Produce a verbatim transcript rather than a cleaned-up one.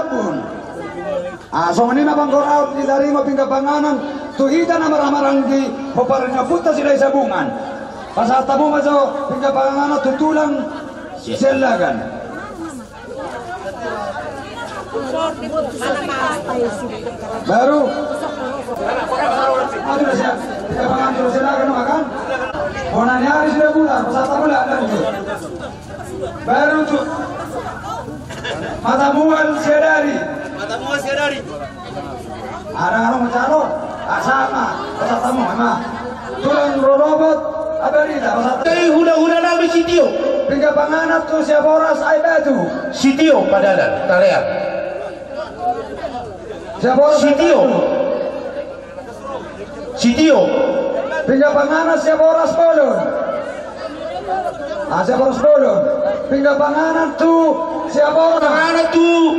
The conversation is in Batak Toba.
Pun. Ah, songon i ma panggora on ditaringot pinggan panganan tu hita na marhahamaranggi, pomparan ni ompunta Silahi Sabungan. Pasahat hamu ma jo pinggan panganan tu tulang Siallagan. Baru. Aduh, siap. Pinggan panganan tu Siallagan, makan. Bona ni ari sudah bulan, pasahat hamu lah, ada itu. Baru tu Matamuan Siadari. Matamuan Siadari. Ada orang mencalon. Ah, sama. Pasahat hamu, sama. Tulang rorobot, apa ni, tak pasahat. Dari hula-hula nami sitio. Pinggan panganan tu Siaboras Aibatu. Sitio padalan, talean. Siaboras Sitio. Aibatu. Sitio. Pinggan panganan Siaboras Bolon. Ah, Siaboras Bolon. Pinggan panganan tu Siaboras. Panganan tu